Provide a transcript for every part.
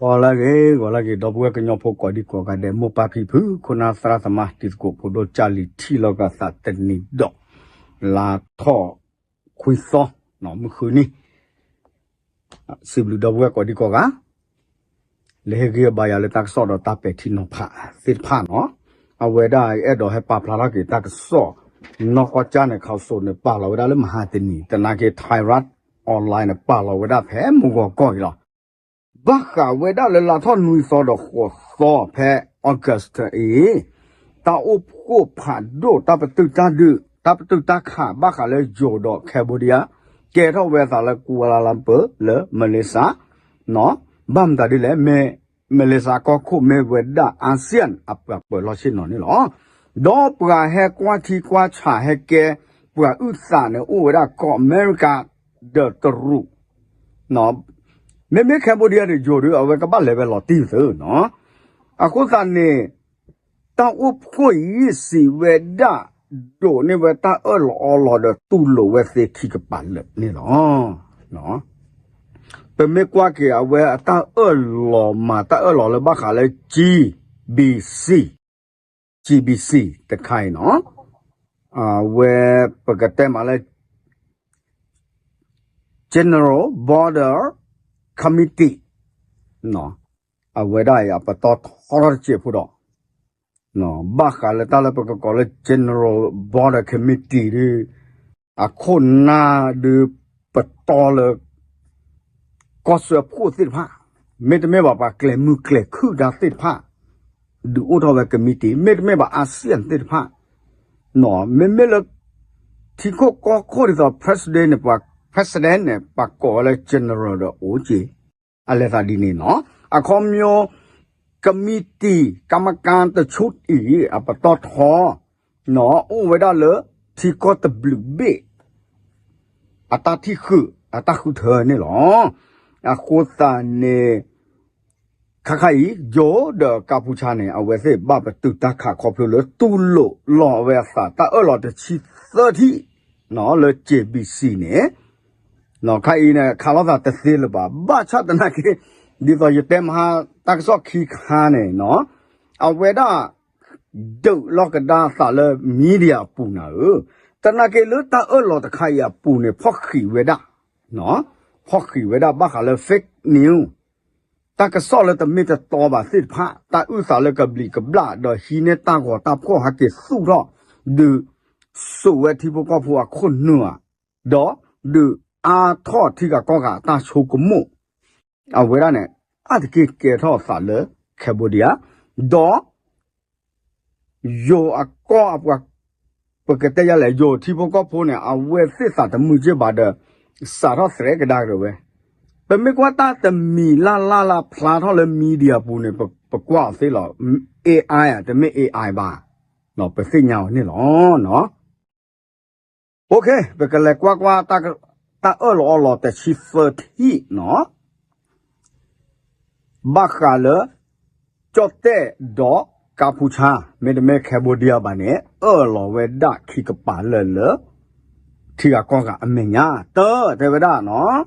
ဂီၤလၢအဂ့ၤ ဂီၤလၢအဂ့ၤ ဒီပုၢ်ဝဲၢ်ကညီဖိကိးဒံကိးဂၤဒဲး မိၢ်ပၢ်ဖံဖု ခိၣ်နၢ်သရၣ်သမါ တံၤသကိးဖိဒိၣ် ကၢ်လံၤထံၣ်လိာ်က့ၤသးတနံၤဒီး လါထီၣ်ခွံသီ မုၢ်ဃုနံၤ စံးဘျုးဒီပုၢ်ဝဲၢ်ကိးဒံကိးဂၤ လၢဟ့ၣ်ဂံၢ်ဘါယၤလၢတၢ်ကစီၣ်ဒီးတၢ်ပဲာ်ထံနီၤဖးသ့ၣ်တဖၣ်နီၤ, အဝဲဒၣ်အဲၣ်ဒိးဟဲပာ်ဖျါထီၣ်က့ၤတၢ်ကစီၣ် နီၢ်ကီၢ်ကၠၢ်န့ၣ် ခးစိးန့ၣ် ပာ်လီၤဝဲဒၣ်လၢမဟါတနံၤ သနာ်က့ Thairath Online န့ၣ် ပာ်လီၤဝဲဒၣ်ဖဲမုၢ်ဂီၤကီၢ်အံၤလီၤ. ဘၣ်ဃးဝဲဒၣ်လၢလါထီၣ်နွံသီဒီးဃိးသီဖဲ August အံၤ တၢ်အိၣ်ဖှိၣ်ဖးဒိၣ် တၢ်ပတုာ်တၢ်ဒုး တၢ်ပတုာ်တၢ်ခး ဘၣ်ဃးလၢယိၤဒီး Cambodia ကဲထီၣ်ဝဲအသးလၢ Kuala Lumpur လၢ Malaysia ဘၣ်မတၤဒ်လဲၣ် မ့ၢ် Malaysia ကီၢ်ခိၣ်မ့ၢ်ဝဲဒၣ် ASEAN အပှၤပၢၤလီၢ်ဆ့ၣ်နီၤန့ၣ်လီၤ. ဒီးပှၤဟဲကွၢ်ထံကွၢ်ဆးဟဲကဲ ပှၤအုၣ်သးန့ၣ် အိၣ်ဝဲဒၣ်ကီၢ်အမဲရကၤ ဒီးတရူး မ့မ့ၢ် Cambodia န့ၣ် ယိၤဒီး အဝဲကဘၣ်လဲၤဝဲလီၤတံၢ်သုနီၤ. အဃိသတးန့ၣ် တၢ်အိၣ်ဖှိၣ်အံၤစံးဝဲဒၣ် ဒိးန့ၢ်ဝဲတၢ်အၢၣ်လီၤအီလီၤဒီးတူၢ်လိာ်ဝဲသ့ခံကပၤလၢာ်န့ၣ်လီၤ. ပမ့ၢ်ကွၢ်က့ၤအဝဲအတၢ်အၢၣ်လီၤမၤတၢ်အၢၣ်လီၤလၢဘၣ်ဃးလၢ G B C, G B C တခါအံၤနီၤ, အဝဲပကတဲမးလၢ General Border Committee အဝဲဒၣ်အံၤအပတီၢ်ထီထီၣ်တစဲးဖိဒီး ဘၣ်ဃးလၢတၢ်လၢပကကိးလၢ General Border Committee ဒုး အခိၣ်နၢ်ဒုးပတီၢ်လၢ ကီၢ်စၢဖှိၣ်သ့ၣ်တဖၣ်, မ့တမ့ၢ်ဘၣ်ပှၤကျဲၤမုၢ်ကျဲၤခုၣ်တၢ်သ့ၣ်တဖၣ် ဒုးအိၣ်ထီၣ်ဝဲ committee မ့တမ့ၢ်ဘၣ် ASEAN သ့ၣ်တဖၣ် မ့မ့ၢ်လၢ ထံခိၣ်ကီၢ်ခိၣ်ဒ်သိး president န့ၣ် ပှၤ president န့ၣ် ပှၤကိးဝဲလၢ general ဒီးအိၣ်က့ၤ အလဲၤသးဒ်န့ၣ်နီၤ, အခီပညီ committee ကမကၢတဆူၣ်အံၤ အပတီၢ်ထီ အိၣ်ဝဲဒၣ်လၢ ထံကီၢ်တဘျုးဘ့ၣ် အတၢ်ထံၣ်ဃုာ် အတၢ်ဃုထၢန့ၣ်လီၤ. အဃိသတးန့ၣ် ခါခါအံၤ ယိၤဒီးကါပူၤဆါန့ၣ် အဝဲသ့ၣ်ဘၣ်ပတုာ်တၢ်ခးခီဖျိလၢ တူၢ်လိာ်လီၤဝဲအသး တၢ်အၢၣ်လီၤတဆံသၢထံၣ် လၢ J B C န့ၣ် ခါအံၤန့ၣ် ခးလိာ်သးတသ့လၢၤဘၣ်. ဘၣ်ဆၣ်သနာ်က့ ဒ်သိးယတဲမဟါ တၢ်ကစီၣ်ခံခါန့ၣ် အဝဲဒၣ် ဒုးလိာ်ကဒါသးလၢ media အပူၤနၤဧၢ, သနာ်က့လၢတၢ်အၢၣ်လီၤတခါအံၤအပူၤန့ၣ် ဖီၣ်ဃံးဝဲဒၣ် ဖီၣ်ဃံးဝဲဒၣ်ဘၣ်ဃးလၢ fake news တၢ်ကစီၣ်လၢတမ့ၢ်တတီဘၣ်သ့ၣ်တဖၣ် တၢ်အုၣ်သးလၢကဘျံးကဘျၣ် ဒီးဟံးန့ၢ်တၢ်ဂီၤတၢ်ဖှီၣ်ဟဲက့ၤသူၣ်ထီၣ် ဒုးစိာ်ဝဲထံဖိကီၢ်ဖိအခိၣ်နူာ်ဧါ, ဒီးဒုးအါထီၣ်ထံဂၤကီၢ်ဂၤအတၢ်ဆိကမိၣ် အဝဲဒၣ်န့ၣ် အါတက့ၢ်ကဲထီၣ်အသးလၢ Cambodia ဒီး ယိၤအကီၢ်အပှၤ ပကတဲယၤလဲၣ် ယိၤထံဖိကီၢ်ဖိန့ၣ် အဝဲသ့ၣ်သးတမုာ်က့ၢ်ဘၣ်ဒီး စးထီၣ်သရဲးကဒါက့ၤဝဲ, ပမ့ၢ်ကွၢ်တၢ်တမံၤလၢ်လၢ်လၢ်ဖျါထီၣ်လၢ media ပူၤန့ၣ် ပကွၢ်အီၤသ့လီၤ. AI တမ့ၢ် AI ဘၣ်, ပသ့ၣ်ညါအီၤန့ၣ်လီၤ. OK, ပကလဲၤကွၢ်ကွၢ် တၢ်အၢၣ်လီၤအီလီၤတဆံသၢထံၣ်နီၤ, ဘၣ်ဃးလၢ ကၠီၣ်တဲၣ်ဒီးကါဖူဆါ မ့တမ့ၢ် Cambodia ဘၣ်န့ၣ် အၢၣ်လီၤဝဲဒၣ်ခံကပၤလၢာ်လၢ ထံဂၤကီၢ်ဂၤအမဲာ်ညါ တၢ်တဲဝဲဒၣ်နီၤ,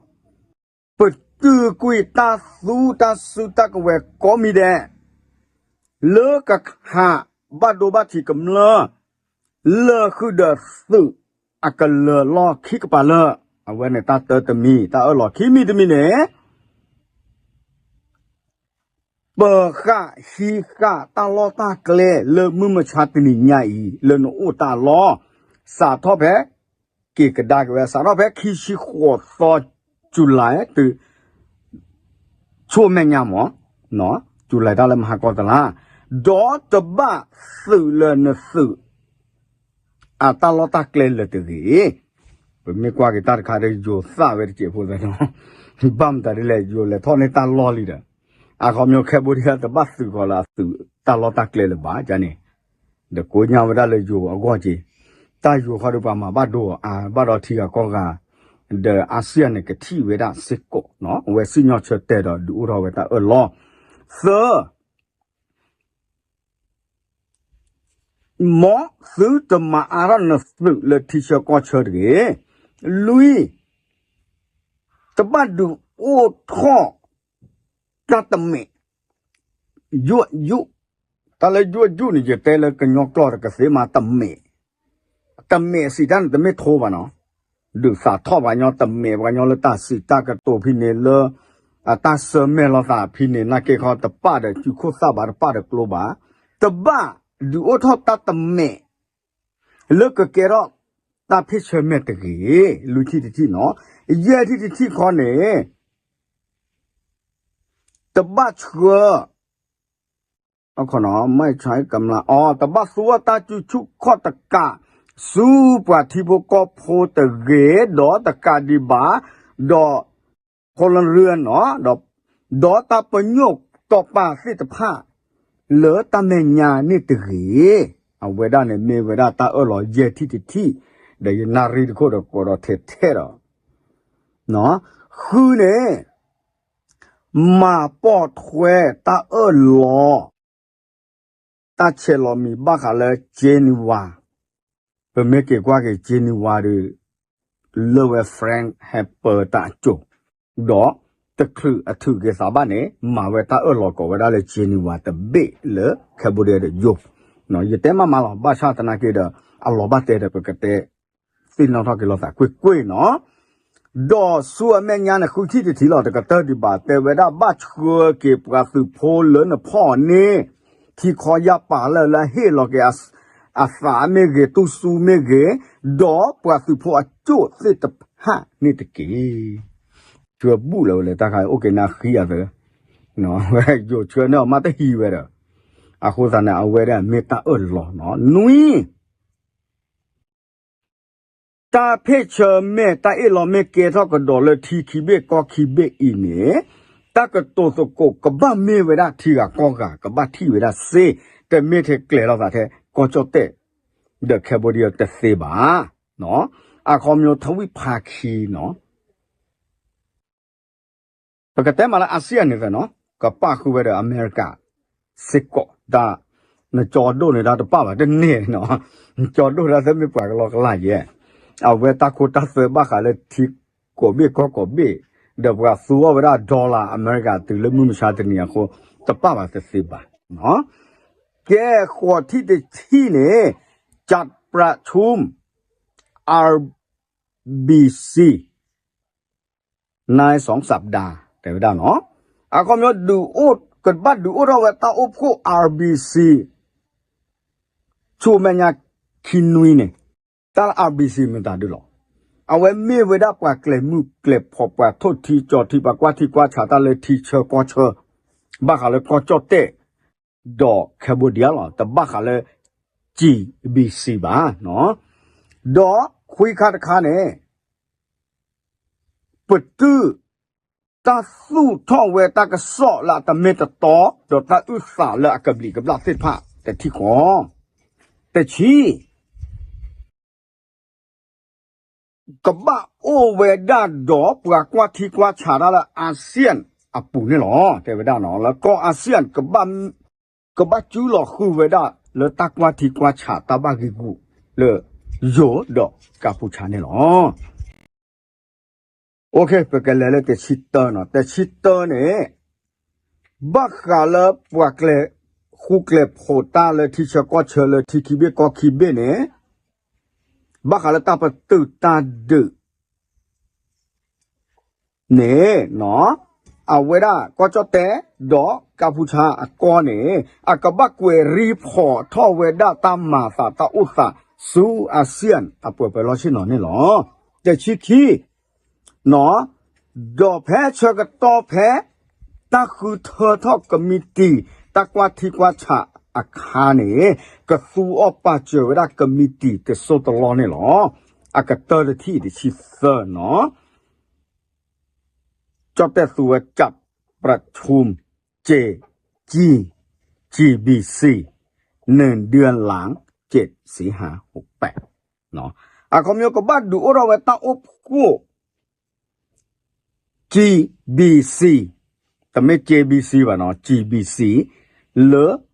ပတုာ်ကွံာ်တၢ်သူတၢ်စုတၢ်ကဝဲၤကိးမံၤဒဲး လၢကဟးဘၣ်ဒိဘၣ်ထံးကမျၢၢ် လၢာ်ဃုာ်ဒီးသုးအကလၢၤလီၢ်ခံကပၤလၢာ်, အဝဲန့ၣ်တၢ်တၢတမံၤ, တၢ်အၢၣ်လီၤခံမံၤတမံၤန့ၣ် ပဃၣ်ဟံးဃာ်တၢ်လီၢ်တၢ်ကျဲလၢမုၢ်မဆါတနံၤညါအံၤ လၢနအိၣ်တၢ်လီၢ်, စးထီၣ်ဖဲ က့ၤကဒါက့ၤဝဲ စးထီၣ်ဖဲခံဆံဃိးသီ July တုၤ ဆူမဲာ်ညါမး, July တၢ်လၢမဟါကီတလါ, ဒီးတဘၣ်သုးလၢနသုး အတၢ်လီၢ်တၢ်ကျဲလၢာ်တဂ့ၤ. ပမ့ၢ်ကွၢ်က့ၤတၢ်တခါဒီး ယိၤသၣ်ဝဲတစဲးဖိသ့နီၤ, ဘၣ်မတၤဒ်လဲၣ် ယိၤလဲၤထီၣ်န့ၢ်တၢ်လီၢ်လံဒီး အခီပညီ Cambodia တဘၣ်သုးဃီလၢအသုးတၢ်လီၢ်တၢ်ကျဲလၢၤဘၣ်န့ၣ်, ဒီးကိးညါဝဲဒၣ်လၢယိၤအဂီၢ်က့ၤ, တၢ်ယိၤခီဒီးပှၤမၤဘၣ်ဒိအီၤအါ ဘၣ်ဒီးထံဂၤကီၢ်ဂၤ ဒီး ASEAN န့ၣ် ကထံၣ်ဝဲဒၣ်စ့ၢ်ကီး, အဝဲစံၣ်ညီၣ်ဆၢတဲာ်ဒီးဒုးအိၣ်ထီၣ်ဝဲတၢ်အၢၣ်လီၤ, သၢ မ်သုတမၤအါထီၣ်နသုးလၢထံဆၢကီၢ်ဆၢတဂ့ၤ. လွံၢ် တဘၣ်ဒုးအိၣ်ထီၣ် တၢ်တမဲာ် ယိၣ်ယိၣ်, တၢ်လၢယိၣ်ယိၣ်န့ၣ် ယတဲလၢကညီကျိာ်တကသ့မး တမဲာ်, တမဲာ်စံးတၢ်န့ၣ်တမ့ၢ်ထိဘၣ်နီၤ, ဒုးသးထီၣ်ပှၤကညီ တမဲာ်ပှၤကညီလၢတၢ်စံးတၢ်ကတိၤဖဲန့ၣ်လၢ အတၢ်ဆၢမဲာ်လိာ်သးဖဲန့ၣ် နာ်က့ခီတပာ်ဒီးစုခိၣ်သၣ်ဘၣ် တပာ်ဒီးကျိဘၣ်, တဘၣ်ဒုးအိၣ်ထီၣ်တၢ်တမဲာ် လၢကကဲထီၣ်တၢ်ဖ့ၣ်ဆၢမဲာ်တဂ့ၤ, လွံၢ်ထံၣ်တထံၣ်နီၤ, ယဲၢ်ထံၣ်တထံၣ်ခီန့ၣ် တဘၣ်ဆှၢ မ့ၢ်ဆကမျး အီၤ တဘၣ်သူအီၣ်တၢ်စုဆူၣ်ခီၣ်တကး ဆူပှၤထံဖိကီၢ်ဖိတဂ့ၤ, ဒီးတကးဒံးဘၣ် ဒီး ခိၣ်လရၢနီၤ, ဒီးတၢ်ပညိၣ်တီၢ်ပာ်သ့ၣ်တဖၣ် လၢတၢ်မဲာ်ညါန့ၣ်တဂ့ၤ, အဝဲဒၣ်န့ၣ်မ့ၢ်ဝဲဒၣ်တၢ်အၢၣ်လီၤယဲၢ်ထံၣ်တထံၣ်, ဒီးယနၣ်ရံၣ်တခိၣ်ဒီးကိးဒီးထဲထဲဒီး ဃုန့ၣ် မၤပိာ်ထွဲတၢ်အၢၣ်လီၤ တၢ်ဆဲးလီၤမံၤဘၣ်ဃးလၢ Geneva, ပမ့ၢ်က့ၤကွၢ်က့ၤ Geneva ဒီး လၢဝဲ French ဟဲပၢတၢ်အစိၤ, ဒီးတချုးအထုးက့ၤသးဘၣ်န့ၣ် မၤဝဲတၢ်အၢၣ်လီၤကိးဝဲဒၣ်လၢ Geneva တဘ့ၣ်လၢ Cambodia ဒီးယိၤ, ယတဲမးမးလီၤ ဘၣ်ဆၣ်သနာ်က့ဒီး အလီၤဘၣ်တဲဒီးပကတဲ သ့ၣ်နီၣ်ထီၣ်က့ၤလိာ်သးကွ့ၢ်ကွ့ၢ်နီၤ, ဒီးဆူအမဲာ်ညါန့ၣ် ဃုထံၣ်တထံၣ်လီၤ တကတၢၢ်ဒံးဘၣ် တဲဝဲဒၣ်ဘၣ်ဆှၢက့ၤပှၤသုးဖိလၢနဖီၣ်န့ၣ် ထံခီယၢ်ပာ်လၢလၢဟ့ၣ်လီၤက့ၤ အသးမ့ၢ်ဂ့ၤ တူၢ်ဆူမ့ၢ်ဂ့ၤ, ဒီးပှၤသုးဖိအစိၣ်သ့ၣ်တဖၣ်န့ၣ်တက့ၢ်. ဆှၢဘူၣ်လၢဝဲလၢတၢ်ခါအိၣ်က့ၤနၢ်ဃံအသၢ, ဝဲယိၤဆှၢန့ၢ်အီၤမးတဟံးဝဲဒီး, အဃိသတးန့ၣ် အဝဲဒၣ်မ့ၢ်တၢ်အၢၣ်လီၤနီၤ နွံ တၢ်ဖ့ၣ်ဆၢမဲာ်တၢ်အ့ၣ်လိာ်မ့ၢ်ကဲထီၣ်ကဒီးလၢထံခံဘ့ၣ်ကီၢ်ခံဘ့ၣ်အံၤန့ၣ်, တၢ်ကတိၤသကိးကဘၣ်မ့ၢ်ဝဲဒၣ်ထံဂၤကီၢ်ဂၤ ကဘၣ်ထံၣ်ဝဲဒၣ်စ့, တမ့ၢ်ထဲကျဲၤလိာ်သးထဲ ကီၢ်ကၠီၣ်တဲၣ် ဒီး Cambodia တသ့ဘၣ်. အခီပညီထဝံၣ်ဖးခံနီၤ ပကတဲမးလၢ ASEAN န့ၣ်သ့ၣ်နီၤ ကပၣ်ဃုာ်ဝဲဒီးအမဲရကၤ စ့ၢ်ကီးဒၣ်, နကၠီဒိၣ်န့ၣ်ဒၣ်တပၣ်ဘၣ်တန့ၢ်နီၤ, နကၠီဒိၣ်ဒၣ်သ့ၣ်မ့ၢ်ပှၤကလီကလီယဲၢ်, အဝဲတၢ်ခိတၢ်သွဲဘၣ်ဃးလၢထံကိးဘ့ၣ်ကီၢ်ကိးဘ့ၣ်, ဒီးပှၤသူအီၣ်ဝဲဒၣ် dollar အမဲရကၤတုၤလၢမုၢ်မဆါတနံၤအဃိ တပၣ်ဘၣ်တသ့ဘၣ်. ကဲဃိးထံၣ်တထံၣ်န့ၣ် จัดประชุม อาร์บีซี ในสองสัปดาห์ တဲဝဲဒၣ်နီၤ, အခီပညီ ကဘၣ်ဒုးအိၣ်ထီၣ်ဝဲတၢ်အိၣ်ဖှိၣ် RBC ဆူမဲာ်ညါခံနွံန့ၣ်, တၢ်လၢ RBC မတၤဒုလီၤ, အဝဲမ့ၢ်ဝဲဒၣ်ပှၤကျဲၤမုၢ်ကျဲၤဖှီၣ် ပှၤထိၣ်ထံကၠီၤထံ ပှၤကွၢ်ထံကွၢ်ဆးတၢ်လၢထံဆၢကီၢ်ဆၢ, ဘၣ်ဃးလၢကီၢ်ကၠီၣ်တဲၣ် ဒီး Cambodia လီၤ, တဘၣ်ဃးလၢ GBC ဘၣ်. ဒီးခွံခါတခါန့ၣ် ပတုာ် တၢ်သူၣ်ထီၣ်ဝဲတၢ်ကစီၣ်လၢအတမ့ၢ်တတီ ဒီးတၢ်အုၣ်သးလၢအကဘျံးကဘျၣ်သ့ၣ်တဖၣ်တထံၣ်ဃီ, တဆံ ကဘၣ်အိၣ်ဝဲဒၣ်ဒီးပှၤကွၢ်ထံကွၢ်ဆးတၢ်လၢ ASEAN အပူၤန့ၣ်လီၤ. တဲဝဲဒၣ်နီၤ လၢကီၢ် ASEAN ကဘၣ်စုလီၤဃုာ်ဝဲဒၣ်လၢတၢ်ကွၢ်ထံကွၢ်ဆးတၢ်ဘၣ်ဂ့ၢ်ဂူာ်လၢယိၤဒီးကၢ်ပူၤဆါန့ၣ်လီၤ. ပကလဲၤလၢတဆံတၢနီၤ, တဆံတၢန့ၣ် ဘၣ်ဃးလၢပှၤကျဲၤဃူကျဲၤဖိးတၢ်လၢထံဆၢကီၢ်ဆၢလၢထံခံဘ့ၣ်ကီၢ်ခံဘ့ၣ်န့ၣ်, ဘၣ်ဃးလၢတၢ်ပတုာ်တၢ်ဒုး န့ၣ် အဝဲဒၣ်ကီၢ်ကၠီၣ်တဲၣ်ဒီးကၢ်ပူၤဆါအကီၢ်န့ၣ် အကဘၣ်ကွဲးရံဖီးထီၣ်ဝဲဒၣ်တၢ်မၤသးတၢ်အိၣ်သးဆူ ASEAN အပှဲၤပှဲၤလီၢ်ဆ့ၣ်နီၤန့ၣ်လီၤ. တဆံခံ ဒီးဖဲဆၢကတီၢ်ဖဲ တၢ်ဃုထၢထီၣ်ကမံးတံာ် တၢ်ကွၢ်ထံကွၢ်ဆးအခါန့ၣ် ကသူအီၣ်ပာ်စၢၤဝဲဒၣ်ကမံးတံာ်တစိၢ်တလီၢ်န့ၣ်လီၤ. အကတၢၢ်တထံၣ်တဆံသၢနီၤ ကၠီၣ်တဲၣ်သူဝဲ จัดประชุม เจ จี จีบีซี หนึ่งเดือนหลัง เจ็ดสิงหาหกแปด အခီပညီကဘၣ်ဒုးအိၣ်ထီၣ်ဝဲတၢ်အိၣ်ဖှိၣ် GBC တမ့ၢ် JBC ဘၣ်နီၤ GBC လၢ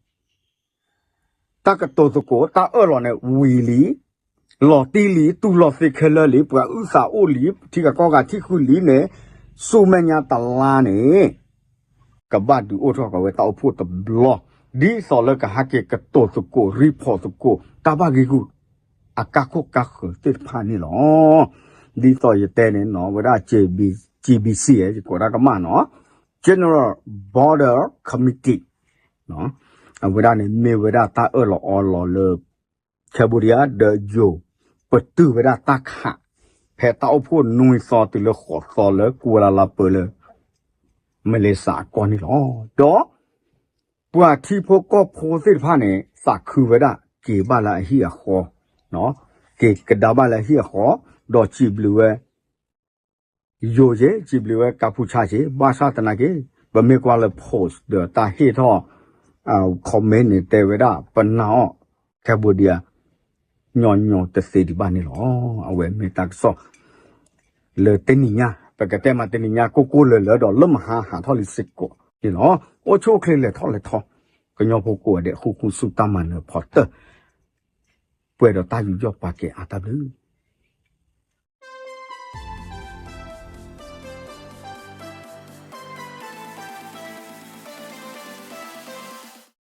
တၢ်ကတိၤသကိးတၢ်အၢၣ်လီၤန့ၣ်ဝံၤလံ, လီၤတံၢ်လံ, တူၢ်လိာ်သ့ခဲလၢာ်လံ, ပှၤအုၣ်သးအိၣ်လံ, ထံဂၤကီၢ်ဂၤထံၣ်ဃုာ်လံန့ၣ်, ဆူမဲာ်ညါတလါန့ၣ် ကဘၣ်ဒုးအိၣ်ထီၣ်က့ၤဝဲတၢ်အိၣ်ဖှိၣ်တဘျီ, ဒ်သိးလၢကဟဲက့ၤကတိၤသကိး report သကိး တၢ်ဘၣ်ဂ့ၢ်ဂူာ် အကါခိၣ်ကါဃၢၤသ့ၣ်တဖၣ်န့ၣ်လီၤ. ဒ်သိးယတဲန့ၣ်နီၤ ဝဲဒၣ် G B C ယကိးတၢ်ကမၣ်နီၤ General Border Committee အဝဲဒၣ်န့ၣ် မ့ၢ်ဝဲဒၣ်တၢ်အၢၣ်လီၤအီလီၤလၢ Cambodia ဒီးယိၤ ပတုာ်ဝဲဒၣ်တၢ်ခး ဖဲတၢ်အိၣ်ဖှိၣ်နွံသီတုၤလၢဃိးသီလၢ ကူဝဲလါလါပၢၤလၢ မလ့ၤစးအကီၢ်န့ၣ်လီၤ. ဒီး ပှၤထံဖိကီၢ်ဖိသ့ၣ်တဖၣ်န့ၣ် သးခုဝဲဒၣ် က့ၤဘၣ်လၢအဟံၣ်အဃီ, က့ၤကဒါဘၣ်လၢအဟံၣ်အဃီ, ဒီးစံးဘျုးဝဲ ယိၤက့ၤ စံးဘျုးဝဲကၢ်ဖူဆါက့ၤ ဘၣ်ဆၣ်သနာ်က့ ပမ့ၢ်ကွၢ်လၢ post ဒီးတၢ်ဟ့ၣ်ထီၣ် comment န့ၣ် တဲဝဲဒၣ် ပနာ်အီၤ Cambodia ညီညီတသ့ဒံးဘၣ်န့ၣ်လီၤ. အဝဲမ့ၢ်တၢ်ကစီၣ် လၢတနံၤညါ ပကတဲမးတနံၤညါ ကိၢ်ကိၢ်လၢာ်လၢာ်ဒီးလၢမဟါဟးထီၣ်လံစ့ၢ်ကီးန့ၣ်လီၤ. အိၣ်ဆူၣ်အိၣ်ချ့လဲၤထီၣ်လဲၤထီ ကညီဖိကိးဂၤဒဲး ဃူဃူဆူတၢ်မၤနၢၤဖီတၢၢ် ပှဲၤဒီးတၢ်ယူးယီၣ်ပာ်ကဲအါတၢ်ဘျုး